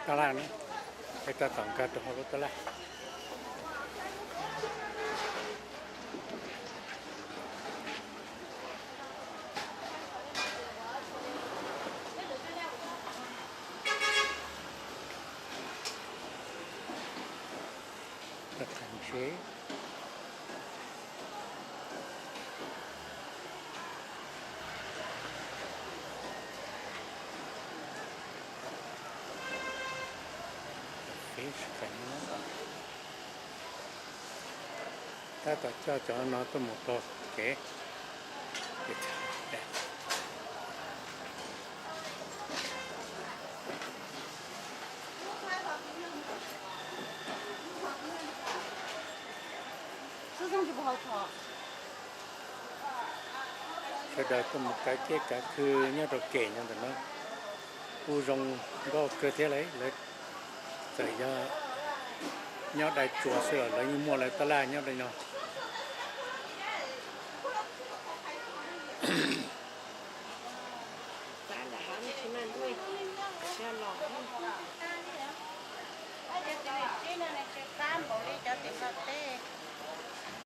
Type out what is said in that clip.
Tab laj na, peb tab tom nkag rau hauv lub tab laj. Tab tom coj cov no tuaj mus rau kev. Sawv daws tuaj mus kav kiab kav khw nyob rau kem no ntawm no, kuj zoo nkauj kawg thiab lauj. Lawv txawm yog nyob dai tsuas xwb los lawv yeej muaj lawv tab laj nyob dai no. Cov tim no teb.